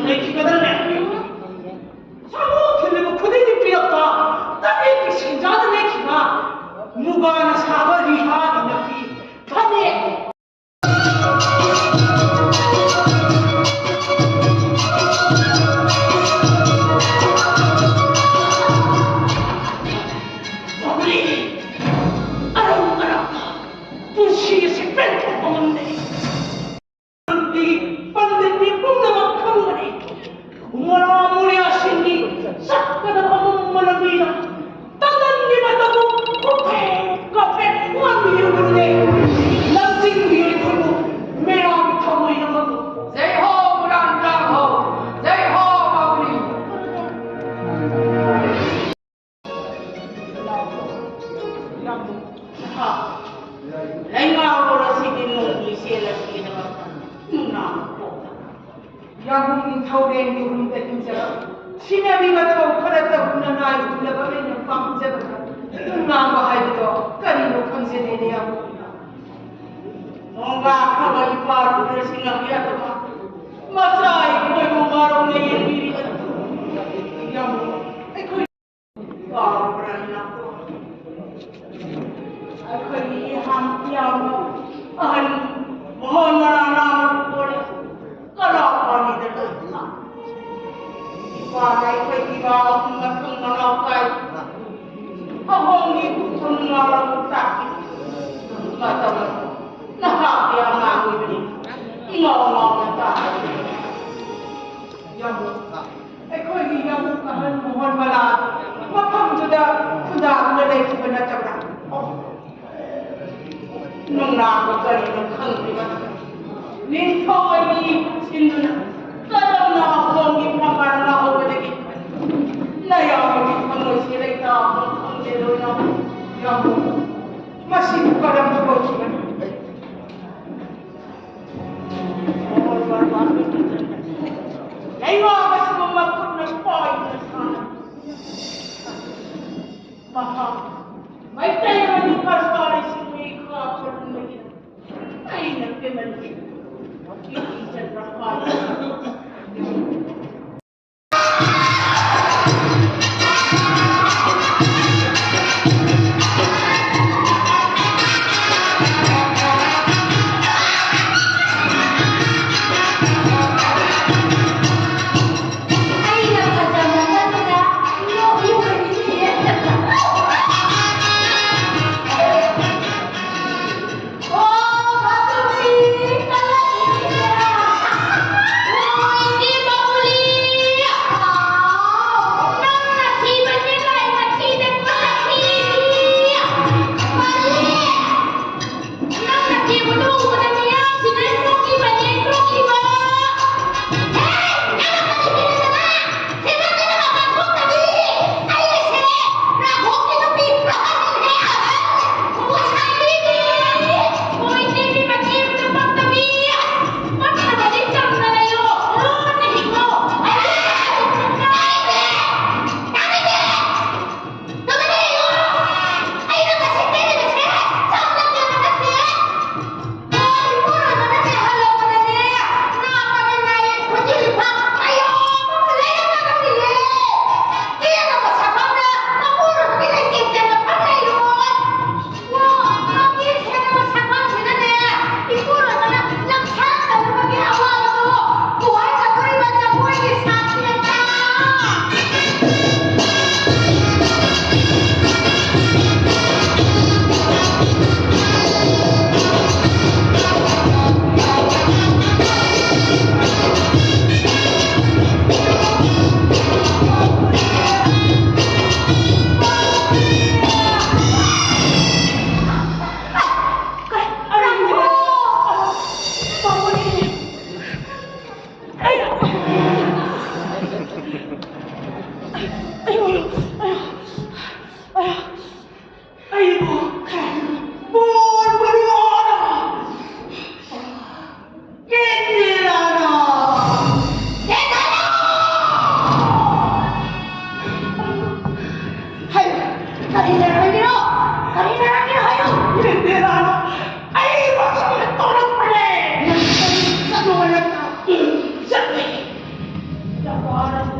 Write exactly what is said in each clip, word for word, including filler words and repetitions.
ꯂꯩꯈꯤꯒꯗ꯭ꯔꯅꯦ? ꯁꯥꯃꯨ ꯊꯤꯜꯂꯤꯕ ꯈꯨꯗꯤꯡꯒꯤ ꯄꯤꯔꯛꯄ ꯇꯔꯦꯠꯀꯤ ꯁꯦꯟꯖꯥꯗ ꯂꯩꯈꯤꯕ ꯃꯨꯒꯥꯅ ꯁꯥꯕ ꯔꯤꯍꯥꯒꯤ ꯅꯥꯄꯤ ꯐꯅꯦꯛ꯫ ꯄꯨꯟꯁꯤ ꯑꯁꯤ ꯄꯦꯟꯊꯣꯛꯄ ꯉꯝꯗꯦ꯫ ꯄꯟꯗꯤꯠ ꯃꯤ ꯄꯨꯝꯅꯃꯛ ꯈꯪꯕꯅꯤ꯫ ꯃꯣꯔꯥ ꯃꯣꯔꯤꯌꯥꯁꯤꯡꯒꯤ ꯆꯠꯀꯗꯕ ꯑꯃꯝꯕ ꯂꯝꯕꯤꯗ ꯇꯟꯗꯟꯒꯤ ꯃꯇꯧ ꯀꯣꯐꯦ ꯀꯣꯐꯦ ꯉꯥꯡꯕꯤꯔꯨꯕꯅꯦ꯫ ꯂꯝꯖꯤꯡꯕꯤꯌꯨ ꯑꯩꯈꯣꯏꯕꯨ ꯃꯦꯔꯥꯒꯤ ꯊꯃꯣꯏ ꯑꯃꯕꯨ꯫ ꯖꯩ ꯍꯣ ꯃꯨꯔꯥꯟ ꯔꯥꯝ ꯍꯣ, ꯖꯩ ꯍꯣ ꯃꯥꯎꯂꯤ꯫ ꯂꯩꯉꯥꯛꯂꯣꯟ ꯑꯁꯤꯒꯤ ꯅꯣꯡꯃꯩ ꯆꯦꯜꯂꯁꯤꯗꯃꯛꯇ ꯅꯨꯡꯅꯥꯡ ꯄꯣꯛꯇ꯫ ꯌꯥꯝꯕꯨꯡ ꯅꯤꯡꯊꯧꯔꯦꯜꯒꯤ ꯔꯨꯝꯗ ꯏꯟꯖꯕ ꯁꯤꯟꯅꯕꯤ ꯃꯊꯧ ꯈꯔ ꯇꯧꯗꯨꯅ ꯅꯥꯏ ꯍꯨꯜꯂꯕ ꯑꯩꯅ ꯄꯥꯝꯖꯕꯗ ꯅꯨꯡꯅꯥꯡꯕ ꯍꯥꯏꯕꯗꯣ ꯀꯔꯤꯅꯣ ꯈꯪꯖꯗꯦꯅꯦ ꯌꯥꯝꯕꯨꯡ꯫ ꯅꯣꯡꯒꯥ ꯈꯔ ꯏꯄꯥ ꯔꯨꯗ꯭ꯔꯁꯤꯡꯍꯒꯤ ꯑꯗꯨꯃꯛ ꯃꯆꯥ ꯑꯩꯈꯣꯏꯕꯨ ꯃꯔꯧꯅ ꯌꯦꯡꯕꯤꯔꯤꯕ ꯌꯥꯝꯕꯨꯡ ꯑꯩꯈꯣꯏ ꯀꯥꯎꯔꯕ꯭ꯔꯥ ꯏꯅꯥꯎ? ꯑꯩꯈꯣꯏꯒꯤ ꯏꯍꯥꯟ ꯏꯌꯥꯝꯕ ꯑꯍꯟ ꯃꯣꯍꯣꯟ ꯃꯅꯥ ꯅꯥꯃ ꯀꯣꯂꯦꯖ ꯀꯂꯥ ꯄꯥꯅꯤꯗ ꯂꯩꯕ꯫ ꯏꯄꯥꯅ ꯑꯩꯈꯣꯏ ꯄꯤꯕꯥ ꯑꯍꯨꯝ ꯃꯊꯪ ꯃꯅꯥꯎ ꯀꯥꯏ ꯑꯍꯣꯡꯒꯤ ꯈꯨꯊꯨꯝ ꯉꯥꯎꯔꯕ ꯇꯥꯛꯄꯤ꯫ ꯃꯇꯝ ꯑꯗꯨ ꯅꯍꯥꯛꯀꯤ ꯑꯉꯥꯡ ꯑꯣꯏꯕꯅꯤ꯫ ꯏꯉꯥꯎ ꯉꯥꯎꯅ ꯇꯥꯔꯕꯅꯤ꯫ ꯌꯥꯝꯕꯨꯡ꯫ ꯑꯩꯈꯣꯏꯒꯤ ꯌꯥꯝꯕꯨꯡ ꯑꯍꯟ ꯃꯣꯍꯟ ꯃꯂꯥ ꯃꯐꯝꯗꯨꯗ ꯈꯨꯟꯗꯥꯗꯨꯅ ꯂꯩꯈꯤꯕ ꯅꯠꯇꯕ꯭ꯔꯥ? ꯑꯣ, ꯅꯨꯡꯅꯥꯡꯕ ꯀꯔꯤꯅꯣ ꯈꯪꯗ꯭ꯔꯤꯕ ꯅꯤꯡꯊꯧ ꯑꯅꯤ ꯁꯤꯟꯗꯨꯅ ꯀꯔꯝꯅ ꯑꯍꯣꯡꯒꯤ ꯐꯝꯕꯥꯜ ꯉꯥꯍꯧꯕꯗꯒꯤ ꯅꯌꯥꯝꯕꯒꯤ ꯊꯃꯣꯏꯁꯦ ꯂꯩꯇꯥꯐꯝ ꯈꯪꯗꯦ ꯂꯣꯏꯅ ꯌꯥꯝꯕꯨꯡ꯫ ꯃꯁꯤꯕꯨ ꯀꯔꯝꯅ ꯑꯣꯏꯈꯤꯕꯅꯣ? ꯂꯩꯉꯥꯛ ꯑꯁꯤꯕꯨ ꯃꯈꯨꯠꯅ ꯄꯥꯏꯗꯨꯅ ꯁꯥꯟꯅ ꯃꯍꯥꯛ ꯃꯩꯇꯩ ꯑꯃꯗꯤ ꯀꯁꯥꯔꯤꯁꯤꯡꯕꯨ ꯏꯈꯥ ꯈꯨꯔꯨꯝꯕꯒꯤ ꯑꯩꯅ ꯄꯦꯟꯃꯟꯈꯤ꯫ ꯏꯆꯟ ꯔꯐꯥꯏ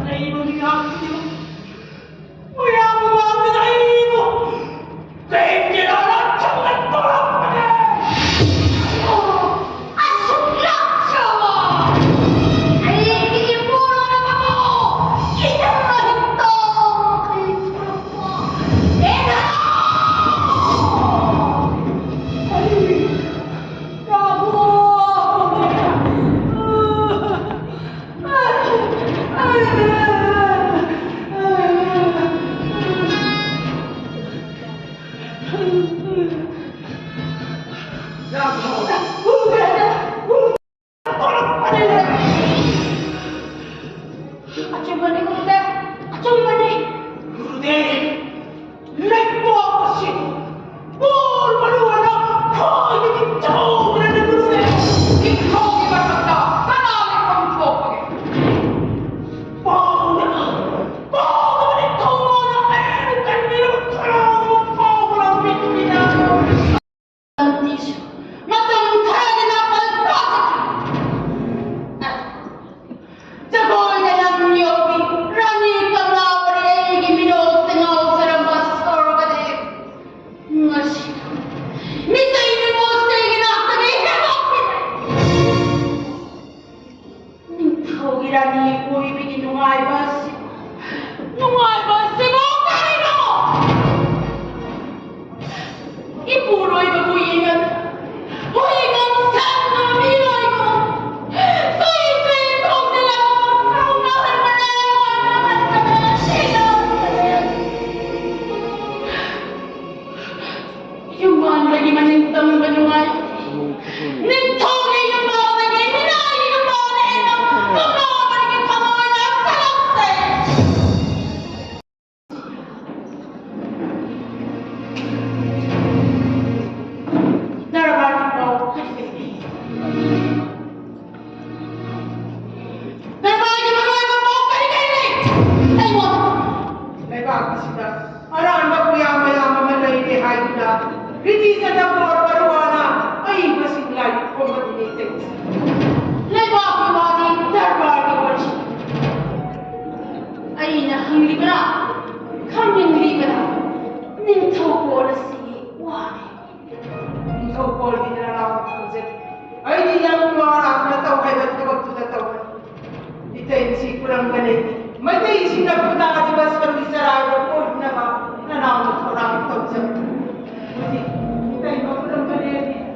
ꯑꯩꯕꯨ ꯃꯤꯌꯥꯝꯁꯤꯕꯨ, ꯃꯌꯥꯝ ꯃꯃꯥꯡꯗ ꯑꯩꯕꯨ ꯀꯩꯒꯤꯅꯣ ꯊꯥꯡꯒꯠꯄ ꯉꯝꯕꯅꯦ? ꯑꯁꯨꯛ ꯂꯥꯛꯆꯕ ꯑꯩꯒꯤ ꯏꯄꯨꯔꯣꯏꯕꯕꯨ ꯀꯤꯍꯟꯕ ꯍꯤꯡꯗꯣꯛ ꯀꯤꯊꯣꯔꯛꯄ ꯂꯦꯟꯗꯥ! ꯑꯩ ꯔꯥꯍꯨꯜ! ꯑꯆꯨꯝꯕꯅꯤ ꯒꯨꯔꯨꯗꯦꯕ, ꯑꯆꯨꯝꯕꯅꯤ꯫ ꯒꯨꯔꯨꯗꯦꯕ, ꯂꯩꯕꯥꯛ ꯑꯁꯤꯕꯨ ꯕꯣꯔ ꯃꯔꯨ ꯑꯣꯏꯅ ꯈ꯭ꯋꯥꯏꯗꯒꯤ ꯆꯥꯎꯕꯅ ꯅꯤꯡꯊꯧꯒꯤ ꯃꯊꯛꯇ ꯀꯅꯥ ꯂꯩꯐꯝ ꯊꯣꯛꯄꯒꯦ? ꯄꯥꯎꯗ, ꯄꯥꯎꯗ ꯅꯤꯡꯊꯧ ꯃꯉꯣꯟꯗ ꯑꯩꯅ ꯀꯟꯕꯤꯔꯕ ꯈꯔꯥꯎ ꯑꯃ ꯐꯥꯎꯕ ꯂꯧꯕꯤꯗꯨꯅ ꯃꯇꯝ ꯈꯔꯒꯤ ꯅꯥꯄꯜ ꯇꯥꯖꯈꯤ꯫ ꯖꯒꯣꯏꯗ ꯂꯝ ꯌꯧꯕꯤ ꯔꯥꯅꯤ ꯀꯃꯂꯥꯄꯔꯤ ꯑꯩꯒꯤ ꯃꯤꯅꯣꯛꯇ ꯉꯥꯎꯖꯔꯝꯕ ꯁꯣꯔꯒꯗꯤ ꯉꯁꯤ ꯃꯤꯇꯩ ꯃꯤꯃꯣꯟꯁꯤꯡꯒꯤ ꯅꯥꯛꯇꯒꯤ ꯍꯦꯟꯗꯣꯛꯈꯤꯗ꯭ꯔꯦ꯫ ꯅꯤꯡꯊꯧꯒꯤ ꯔꯥꯅꯤ ꯑꯣꯏꯕꯒꯤ ꯅꯨꯡꯉꯥꯏꯕ ꯑꯁꯤ, ꯅꯨꯡꯉꯥꯏꯕ ꯑꯁꯤꯕꯨ ꯀꯔꯤꯅꯣ? ꯏꯄꯨꯔꯣꯏꯕꯕꯨ ꯌꯦꯡꯉꯒ ꯍꯨꯏ ꯉꯝꯁꯪꯅ ꯃꯤꯑꯣꯏꯕ ꯁꯨꯏ ꯁꯨꯏ ꯈꯣꯡꯖꯤꯜꯂꯒ ꯀꯧꯅꯍꯟꯕꯅ ꯀꯧꯅꯍꯟꯕꯅ ꯁꯤꯗꯧꯔꯦ꯫ ꯌꯨꯝꯕꯥꯟꯗꯒꯤ ꯃꯅꯤꯡ ꯇꯝꯕ ꯅꯨꯡꯉꯥꯏ꯫ ꯅꯤꯡꯊꯧꯒꯤ ꯌꯨꯝꯕꯥꯟꯗꯒꯤ ꯃꯤꯅꯥꯏꯒꯤ ꯌꯨꯝꯕꯥꯟꯗ ꯍꯦꯟꯅ ꯀꯪꯂꯥꯄꯔꯤꯒꯤ ꯊꯃꯣꯏꯅ ꯁꯂꯛꯆꯩ꯫ ꯗꯔꯕꯥꯔꯒꯤ ꯄꯥꯎ ꯀꯔꯤ ꯂꯩꯒꯦ? ꯗꯔꯕꯥꯔꯒꯤ ꯃꯔꯨꯑꯣꯏꯕ ꯄꯥꯎ ꯀꯔꯤ ꯀꯔꯤ ꯂꯩ? ꯑꯩꯉꯣꯟꯗ ꯂꯩꯕꯥꯛ ꯑꯁꯤꯗ ꯑꯔꯥꯟꯕ ꯄꯨꯌꯥ ꯃꯌꯥꯝ ꯑꯃ ꯂꯩꯔꯦ ꯍꯥꯏꯗꯨꯅ ꯕ꯭ꯔꯤꯇꯤꯁ ꯑꯆꯧꯕ ꯄꯔꯋꯥꯅ ꯑꯏꯕꯁꯤꯡ ꯂꯥꯏꯔꯤꯛ ꯐꯣꯡꯕꯗꯨꯅꯤ ꯇꯧꯔꯤꯁꯦ꯫ ꯂꯩꯕꯥꯛꯀꯤ ꯋꯥꯗꯤ ꯗꯔꯕꯥꯔꯒꯤ ꯋꯥꯔꯤ꯫ ꯁꯦꯟꯁꯤ ꯄꯨꯔꯝꯕꯅꯦ꯫ ꯃꯩꯇꯩꯁꯤꯡꯅ ꯈꯨꯟꯗꯥꯔꯤꯕ ꯁꯔꯨ ꯆꯔꯥꯏꯕ ꯀꯣꯏꯅꯕ ꯅꯅꯥꯎꯅ ꯊꯧꯔꯥꯡ ꯇꯧꯖꯕ꯫ ꯍꯧꯖꯤꯛ ꯏꯇꯩꯃ ꯄꯨꯔꯝꯕꯅꯦ,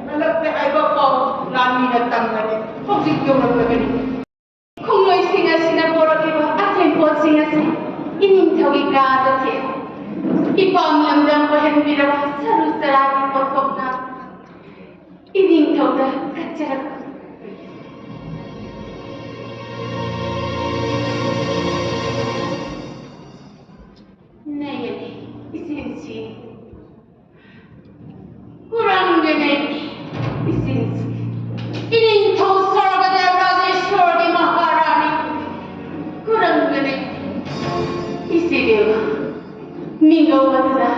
ꯍꯜꯂꯛꯂꯦ ꯍꯥꯏꯕ ꯄꯥꯎ ꯂꯥꯟꯃꯤꯅ ꯇꯝꯕꯅꯦ꯫ ꯍꯧꯖꯤꯛ ꯌꯧꯔꯛꯂꯒꯅꯤ꯫ ꯈꯣꯡꯂꯣꯏꯁꯤꯡ ꯑꯁꯤꯅ ꯄꯣꯔꯛꯂꯤꯕ ꯑꯊꯦꯟꯄꯣꯠꯁꯤꯡ ꯑꯁꯤ ꯏꯅꯤꯡꯊꯧꯒꯤ ꯀꯥꯗ ꯊꯦꯠ꯫ ꯏꯄꯥꯝ ꯂꯝꯗꯝ ꯑꯣꯏꯍꯟꯕꯤꯔꯕ ꯁꯔꯨ ꯆꯔꯥꯒꯤ ꯄꯣꯠꯊꯣꯛꯅ ꯏꯅꯤꯡꯊꯧꯗ ꯀꯠꯆꯔꯛꯄ꯫ ꯅꯩꯅꯅꯦ, ꯏꯆꯦꯟꯁꯤ꯫ ꯀꯨꯔꯪꯒꯅꯦ, ꯏꯆꯦꯟꯁꯤ꯫ ꯏꯅꯤꯡꯊꯧ ꯁ꯭ꯋꯔꯒꯗ ꯔꯥꯖꯦꯁ꯭ꯋꯔꯒꯤ ꯃꯍꯥꯔꯥꯅꯤ꯫ ꯀꯨꯔꯪꯒꯅꯦ, ꯏꯆꯦꯕꯦꯝꯃ꯫ ꯃꯤꯡꯒꯧ ꯑꯗꯨꯗ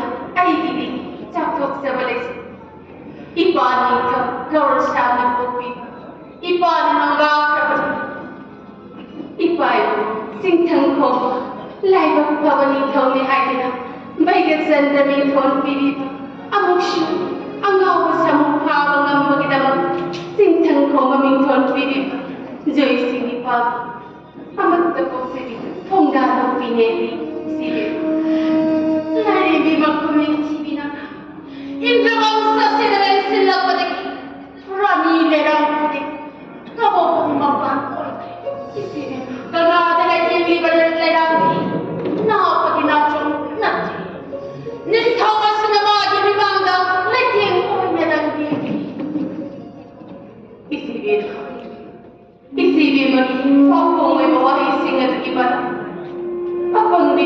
ꯑꯩꯒꯤꯗꯤ ꯆꯥꯎꯊꯣꯛꯆꯕ ꯂꯩꯖꯩ꯫ ꯏꯄꯥ ꯅꯤꯡꯊꯧ ꯂꯧꯔꯁꯥꯅ ꯄꯣꯛꯄꯤ, ꯏꯄꯥꯅ ꯅꯣꯡꯒꯥꯈ꯭ꯔꯕꯅꯤ꯫ ꯏꯄꯥ ꯏꯄꯨ ꯆꯤꯡꯊꯪ ꯈꯣꯡꯕ ꯂꯥꯏꯕꯛ ꯐꯕ ꯅꯤꯡꯊꯧꯅꯤ ꯍꯥꯏꯗꯨꯅ ꯕꯩꯒꯆꯟꯗ ꯃꯤꯡꯊꯣꯟ ꯄꯤꯕꯤꯕ, ꯑꯃꯨꯛꯁꯨ ꯑꯉꯥꯎꯕ ꯁꯃꯨꯛ ꯐꯥꯕ ꯉꯝꯕꯒꯤꯗꯃꯛ ꯆꯤꯡꯊꯪ ꯈꯣꯡꯕ ꯃꯤꯡꯊꯣꯟ ꯄꯤꯕꯤꯕ ꯖꯣꯏꯁꯤꯡ ꯏꯄꯥꯕꯨ ꯑꯃꯠꯇ ꯄꯣꯛꯆꯕꯤ ꯊꯣꯡꯒꯥ ꯅꯨꯄꯤꯅꯦꯗꯤ ꯁꯤꯔꯦ꯫ ꯂꯥꯏꯔꯦꯝꯕꯤ ꯃꯈꯨꯝ ꯅꯤꯡꯊꯤꯕꯤꯅ ꯏꯟꯗ꯭ꯔ ꯋꯪꯁꯁꯤꯗ ꯂꯦꯡꯁꯤꯜꯂꯛꯄꯗꯒꯤ ꯔꯥꯅꯤ ꯂꯩꯔꯥꯡ ꯈꯨꯗꯤꯡ ꯀꯕꯣꯛ ꯃꯄꯥꯟ ꯑꯣꯏꯈ꯭ꯔꯦ꯫ ꯁꯤꯔꯦ꯫ ꯀꯅꯥꯗ ꯂꯩꯇꯦꯡꯂꯤꯕ ꯂꯩꯔꯥꯡꯗꯤ ꯅꯥꯄꯒꯤ ꯅꯥꯆꯣꯝ ꯅꯠꯇꯦ꯫ ꯅꯤꯡꯊꯧ ꯑꯁꯤꯅ ꯃꯥꯒꯤ ꯃꯤꯃꯥꯡꯗ ꯂꯩꯇꯦꯡ ꯑꯣꯏꯅ ꯂꯪꯕꯤꯔꯤ꯫ ꯏꯆꯦꯕꯦꯝꯃ, ꯏꯆꯦꯕꯦꯝꯃꯒꯤ ꯄꯥꯎꯈꯣꯡ ꯑꯣꯏꯕ ꯋꯥꯍꯩꯁꯤꯡ ꯑꯗꯨꯒꯤ ꯃꯔꯝ ꯑꯄꯪꯕꯤ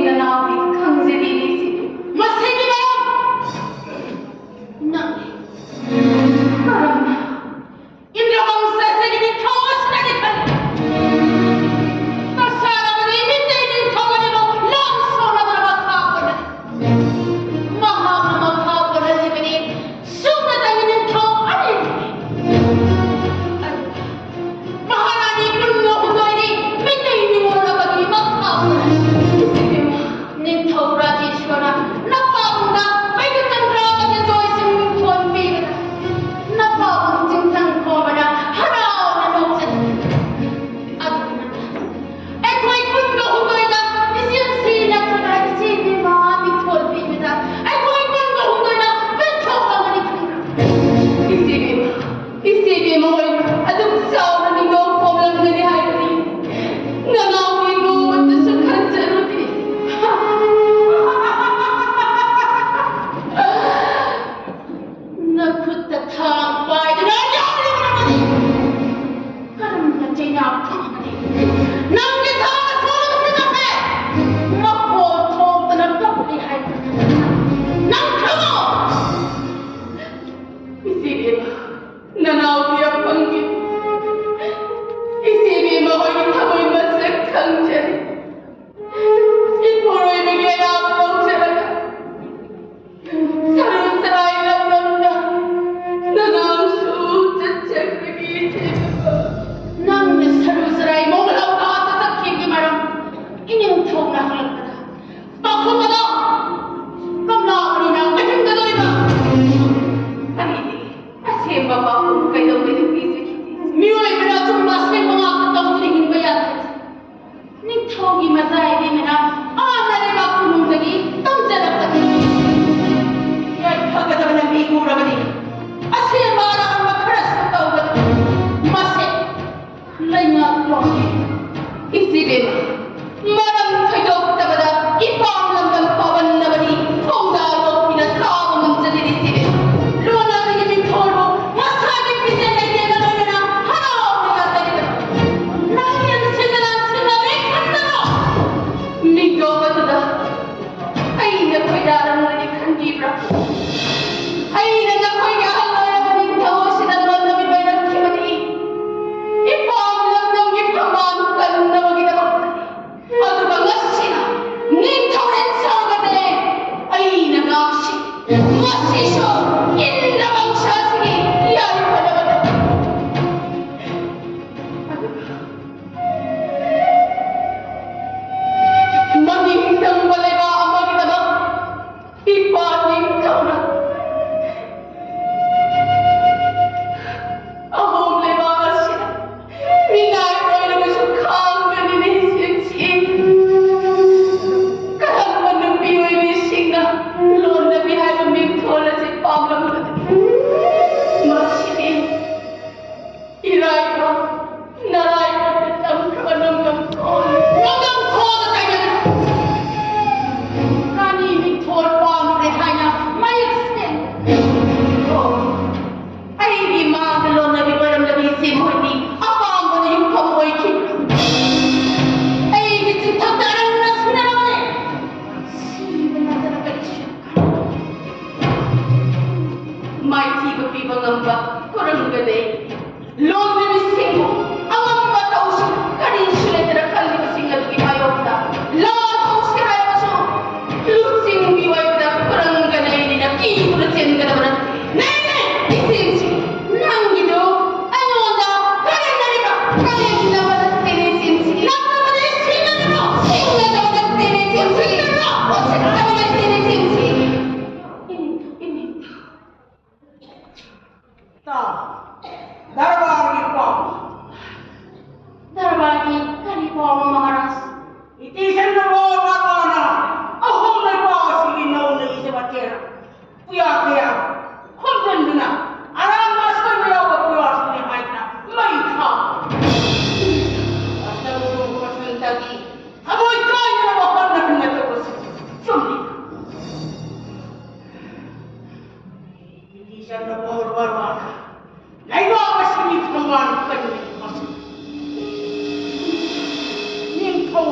ꯒꯤ ꯃꯆꯥ ꯏꯕꯦꯝꯃꯅ ꯑꯥ ꯂꯩꯕꯥꯛ ꯀꯣꯅꯨꯡꯗꯒꯤ ꯇꯝꯖꯔꯛꯄꯅꯤ꯫ ꯌꯥꯏꯐꯒꯗꯕ ꯂꯝꯕꯤ ꯎꯔꯕꯗꯤ ꯑꯁꯦꯝꯕ ꯑꯔꯥꯟꯕ ꯈꯔꯁꯨ ꯇꯧꯒꯅꯨ꯫ ꯃꯁꯦ ꯂꯩꯉꯥꯛꯂꯣꯟꯒꯤ ꯏꯆꯦꯕꯦꯝꯃ, ꯃꯔꯝ ꯊꯣꯏꯗꯣꯛꯇꯕꯗ ꯏꯄꯥꯝ ꯂꯝꯗꯝ ꯄꯥꯋꯟꯅꯕꯅꯤ꯫ ꯊꯣꯡꯗꯥ ꯂꯣꯠꯄꯤꯅ ꯇꯥꯕ ꯉꯝꯖꯗꯦ ꯏꯆꯦꯕꯦꯝꯃ꯫ ꯂꯣꯟꯅꯕꯒꯤ ꯃꯤꯡꯊꯣꯜꯕꯨ ꯃꯁꯥꯒꯤ ꯐꯤꯖꯦꯠ ꯂꯩꯇꯦꯡꯒ ꯂꯣꯏꯅꯅ ꯍꯔꯥꯎꯅ ꯌꯥꯖꯔꯤꯕꯅꯤ꯫ ꯂꯥꯡꯂꯦꯟ ꯁꯤꯟꯗꯅ ꯁꯤꯟꯅꯔꯦ ꯈꯟꯗꯅ ꯃꯤꯀꯣꯛ ꯑꯗꯨꯗ ꯑꯩꯅ ꯈꯣꯏꯗꯥꯔꯝꯂꯗꯤ ꯈꯟꯕꯤꯕ꯭ꯔꯥ? ꯑꯩꯅ ꯅꯈꯣꯏꯒꯤ ꯑꯍꯜ ꯑꯣꯏꯔꯕ ꯅꯤꯡꯊꯧ ꯑꯁꯤꯗ ꯂꯣꯟꯅꯕꯤ ꯑꯣꯏꯔꯛꯈꯤꯕꯅꯤ꯫ ꯏꯄꯥꯝ ꯂꯝꯗꯝꯒꯤ ꯐꯝꯕꯥꯜ ꯀꯟꯅꯕꯒꯤꯗꯃꯛꯇꯅꯤ꯫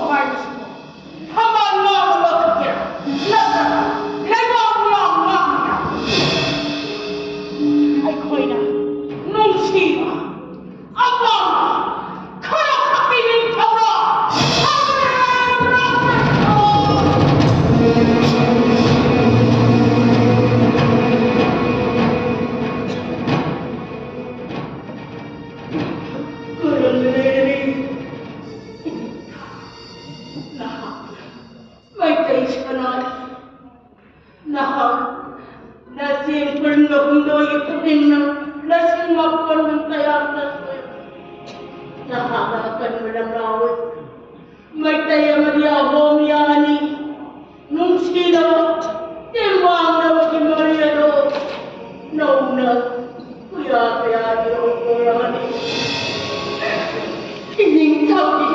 ꯍꯥꯏꯕꯁꯤꯕꯨ ꯊꯝꯕꯥꯜ ꯉꯥꯡꯕ ꯈꯛꯀꯤꯔꯥ? ꯅꯠꯇ꯭ꯔꯒ ꯂꯩꯕꯥꯛ ꯉꯥꯡ ꯉꯥꯡꯒꯦꯔꯥ? ꯑꯩꯈꯣꯏꯅ ꯅꯨꯡꯁꯤꯕ, ꯑꯄꯥꯝꯕ ꯈꯔ ꯈꯛꯀꯤ ꯅꯤꯡꯊꯧꯔꯣ? ꯈꯨꯔꯨꯝꯖꯔꯤ꯫ ꯅꯍꯥꯛ ꯃꯩꯇꯩ ꯁꯅꯥꯅꯤ꯫ ꯅꯍꯥꯛ ꯅꯆꯦ ꯀꯨꯟꯒ ꯍꯨꯝꯗꯣꯏꯒꯤ ꯄꯨꯛꯅꯤꯡꯅ ꯂꯤꯁꯤꯡ ꯃꯥꯄꯟ ꯀꯌꯥ ꯆꯠꯈ꯭ꯔꯦ꯫ ꯅꯍꯥꯛꯅ ꯑꯀꯟꯕ ꯂꯝꯂꯥꯎ ꯑꯣꯏ꯫ ꯃꯩꯇꯩ ꯑꯃꯗꯤ ꯑꯍꯣꯝ ꯌꯥꯅꯤ꯫ ꯅꯨꯡꯁꯤꯅꯕ ꯇꯦꯡꯕꯥꯡꯅꯕꯒꯤ ꯃꯔꯤ ꯑꯗꯣ ꯅꯧꯅ ꯀꯌꯥ ꯀꯌꯥꯒꯤ ꯍꯧꯗꯣꯔꯛꯑꯅꯤ꯫ ꯏꯅꯤꯡꯊꯧꯒꯤ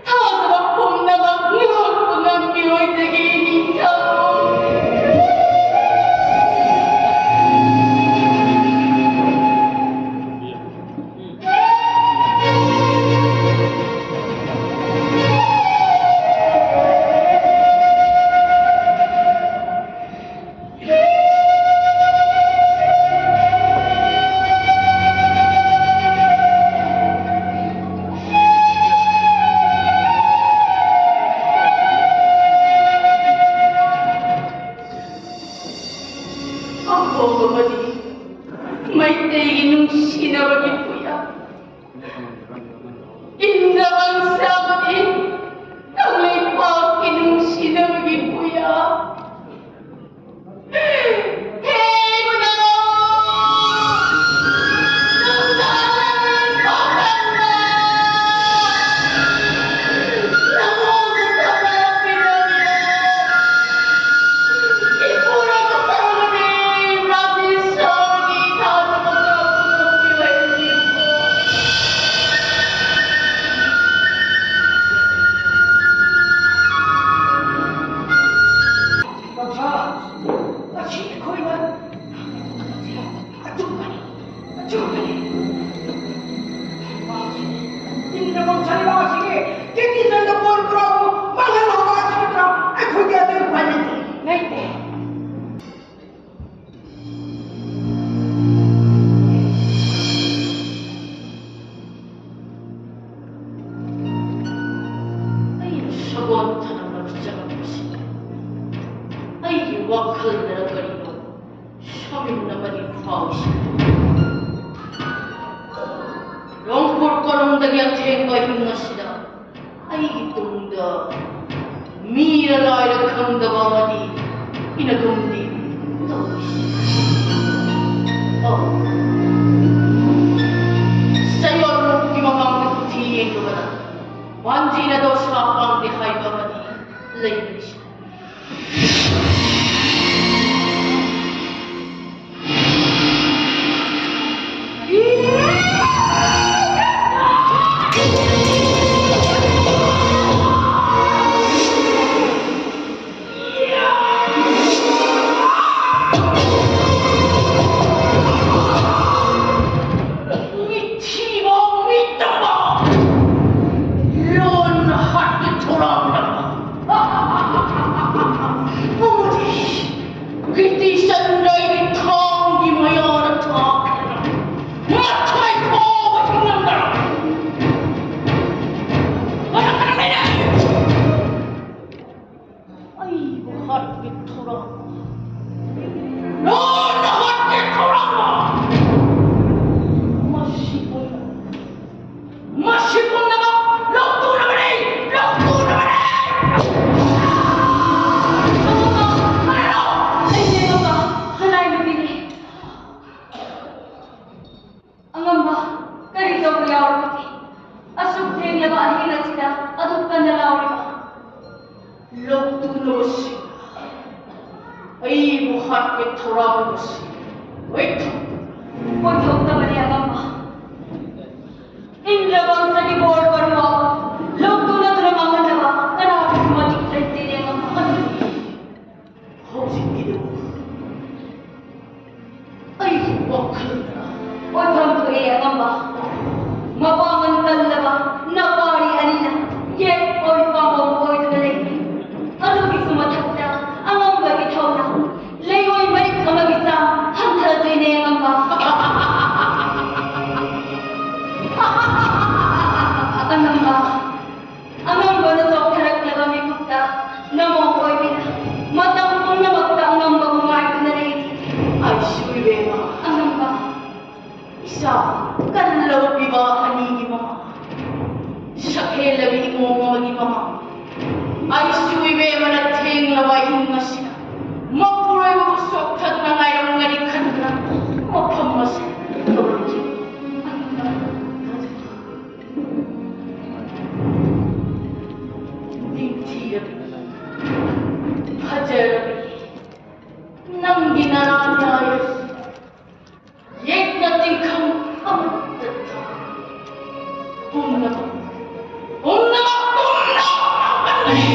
ꯊꯥꯖꯕ ꯄꯨꯝꯅꯃꯛ ꯉꯥꯛꯄ ꯉꯝꯕꯤꯔꯣꯏꯗꯒꯦ ꯅꯤꯡꯊꯧ꯫ ꯑꯍꯣꯡꯕ ꯑꯃꯗꯤ ꯃꯩꯇꯩꯒꯤ ꯅꯨꯡꯁꯤꯅꯕꯒꯤ ꯄꯨꯌꯥ꯫ ꯏꯟꯗ꯭ꯔ ꯋꯪꯁ ꯑꯃꯗꯤ ꯀꯪꯂꯩꯄꯥꯛꯀꯤ ꯅꯨꯡꯁꯤꯅꯕꯒꯤ ꯄꯨꯌꯥ꯫ ꯀꯔꯤꯅꯣ ꯁꯃꯤꯟ ꯑꯃꯗꯤ ꯐꯥꯎꯁꯤ꯫ ꯔꯣꯡꯄꯨꯔ ꯀꯣꯅꯨꯡꯗꯒꯤ ꯑꯊꯦꯡꯕ ꯑꯍꯤꯡ ꯑꯁꯤꯗ ꯑꯩꯒꯤ ꯇꯨꯡꯗ ꯃꯤꯔ ꯂꯥꯏꯔ ꯈꯪꯗꯕ ꯑꯃꯗꯤ ꯏꯅꯗꯨꯝꯗꯤ ꯇꯧꯔꯤꯁꯤ꯫ ꯑꯧ꯫ ꯆꯌꯣꯜ ꯃꯨꯛꯀꯤ ꯃꯃꯥꯡꯗ ꯀꯨꯊꯤ ꯌꯦꯡꯂꯨꯕꯗ ꯋꯥꯟꯖꯤꯅ ꯗꯣꯁꯥ ꯄꯥꯝꯗꯦ ꯍꯥꯏꯕ ꯑꯃꯗꯤ ꯂꯩꯕꯅꯤ꯫ ꯃꯤꯊꯤꯕ, ꯃꯤꯇꯝꯕ, ꯂꯣꯟꯅ ꯍꯥꯠꯀꯦ ꯊꯧꯔꯥꯡꯅꯕ꯫ ꯃꯃꯨꯗꯤ ꯀꯤꯔꯇꯤ ꯆꯟꯗ꯭ꯔꯒꯤ ꯊꯥꯡꯒꯤ ꯃꯌꯥꯅ ꯊꯥꯈꯤꯗꯅ ꯃꯊ꯭ꯋꯥꯏ ꯐꯥꯎꯕ ꯍꯤꯡꯂꯝꯗꯔ꯫ ꯀꯅꯥ ꯀꯅꯥ ꯂꯩꯔꯦ? ꯑꯩꯕꯨ ꯍꯥꯠꯀꯦ ꯊꯧꯔꯥꯡ꯫ ꯂꯣꯟꯅ ꯍꯥꯠꯀꯦ ꯊꯧꯔꯥꯡ꯫ ꯃꯁꯤ ꯄꯨꯝꯅꯃꯛ, ꯃꯁꯤ ꯄꯨꯝꯅꯃꯛ ꯂꯧꯊꯣꯛꯅꯕꯅꯤ, ꯂꯧꯊꯣꯛꯅꯕꯅꯤ꯫ ꯑꯉꯝꯕ, ꯍꯥꯏꯔꯣ꯫ ꯑꯩꯅꯦ ꯑꯉꯝꯕ, ꯈꯨꯠꯂꯥꯏ ꯅꯨꯄꯤꯅꯦ꯫ ꯑꯉꯝꯕ, ꯀꯔꯤ ꯇꯧꯕ ꯌꯥꯎꯔꯕꯒꯦ? ꯑꯁꯨꯛ ꯊꯦꯡꯂꯕ ꯑꯍꯤꯡ ꯑꯁꯤꯗ ꯑꯗꯨꯛ ꯀꯟꯅ ꯂꯥꯎꯔꯤꯕ? ꯂꯧꯇꯨꯅꯕꯁꯤ, ꯑꯩꯕꯨ ꯍꯥꯠꯀꯦ ꯊꯧꯔꯥꯡꯅꯕꯁꯤ, ꯍꯣꯏ꯫ ꯑꯣꯏꯊꯣꯛꯇꯕꯅꯤ ꯑꯉꯝꯕ꯫ ꯏꯟꯗ꯭ꯔ ꯋꯪꯁꯒꯤ ꯕꯣꯔ ꯄꯔꯨ ꯋꯥꯕꯨ ꯂꯧꯇꯨꯅꯗꯨꯅ ꯃꯥꯡꯍꯟꯅꯕ ꯀꯅꯥꯒꯤꯁꯨ ꯃꯇꯤꯛ ꯂꯩꯇꯦꯅꯦ ꯑꯉꯝꯕ꯫ ꯑꯗꯨꯗꯤ ꯍꯧꯖꯤꯛꯀꯤꯗꯨ ꯑꯩꯒꯤ ꯋꯥꯈꯜꯅ ꯑꯣꯏꯐꯝ ꯊꯣꯛꯑꯦ ꯑꯉꯝꯕ꯫ ꯃꯄꯥꯡꯒꯜ ꯀꯜꯂꯕ ꯅꯄꯥꯔꯤ ꯑꯅꯤꯅ ꯌꯦꯠ ꯑꯣꯏ ꯄꯥꯝꯕꯣꯝ ꯑꯣꯏꯗꯨꯅ ꯂꯩꯔꯤ꯫ ꯑꯗꯨꯒꯤꯁꯨ ꯃꯊꯛꯇ ꯑꯉꯝꯕꯒꯤ ꯊꯧꯅ ꯂꯩꯉꯣꯏ ꯃꯔꯤꯛ ꯑꯃꯒꯤ ꯆꯥꯡ ꯍꯟꯊꯗꯣꯏꯅꯦ ꯑꯉꯝꯕ꯫ ꯑꯉꯝꯕ, ꯑꯉꯝꯕꯅ ꯆꯣꯛꯊꯔꯛꯂꯕ ꯃꯤꯀꯨꯞꯇ ꯅꯃꯣꯝ ꯑꯣꯏꯕꯤꯅ ꯃꯇꯝ ꯄꯨꯝꯅꯃꯛꯇ ꯑꯉꯝꯕ ꯀꯜꯂꯕ ꯄꯤꯕꯥ ꯑꯅꯤꯒꯤ ꯃꯃꯥ, ꯁꯛꯍꯦꯜꯂꯕ ꯏꯃꯣꯝ ꯑꯃꯒꯤ ꯃꯃꯥ, ꯑꯩꯁꯨ ꯏꯕꯦꯝꯃꯅ ꯊꯦꯡꯂꯕ ꯑꯍꯤꯡ ꯑꯁꯤꯗ ꯃꯄꯨꯔꯣꯏꯕꯕꯨ ꯆꯣꯛꯊꯗꯨꯅ ꯉꯥꯏꯔꯝꯒꯅꯤ ꯈꯟꯗꯨꯅ ꯃꯐꯝ ꯑꯁꯤꯗ ꯌꯧꯔꯛꯈꯤ꯫ ꯅꯤꯡꯊꯤꯔꯕꯤ, ꯐꯖꯔꯕꯤ, ꯅꯪꯒꯤ ꯅꯔꯥ ꯅꯥꯏ ꯑꯁꯤꯗ ꯌꯦꯛꯅ ꯇꯤꯡꯈꯪ ꯑꯃꯠꯇ ꯊꯥ꯫ ꯄꯨꯝꯅꯃꯛ, ꯄꯨꯝꯅꯃꯛ, ꯄꯨꯝꯅꯃꯛ ꯃꯥꯡꯍꯟꯒꯅꯤ꯫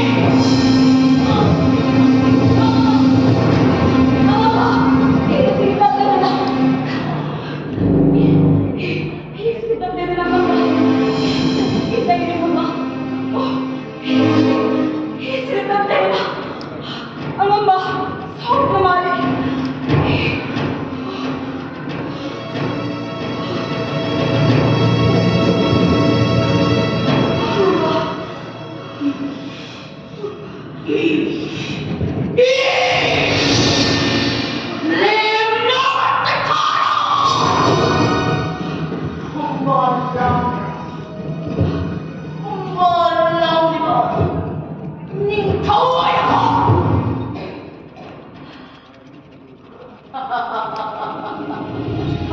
ꯑꯉꯝꯕ, ꯁꯣꯛꯅ ꯃꯥꯜꯂꯤ꯫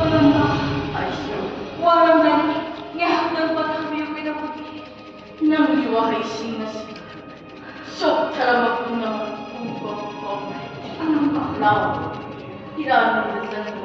ꯑꯉꯝꯕ, ꯑꯩꯁꯨ ꯋꯥꯔꯝꯒꯅꯤ꯫ ꯉꯥꯏꯍꯥꯛꯇꯪ ꯄꯣꯊꯥꯕꯤꯌꯨ꯫ ꯀꯩꯗꯧꯕꯒꯤ? ꯅꯪꯒꯤ ꯋꯥꯍꯩꯁꯤꯡ ꯑꯁꯤ ꯆꯣꯛꯊꯔꯕ ꯄꯨꯝꯅꯃꯛ ꯄꯨꯝꯕ ꯐꯥꯎꯈ꯭ꯔꯦ꯫ ꯑꯉꯝꯕ꯫ ꯂꯥꯎ, ꯏꯔꯥ ꯅꯪꯅ ꯆꯪꯉꯤ꯫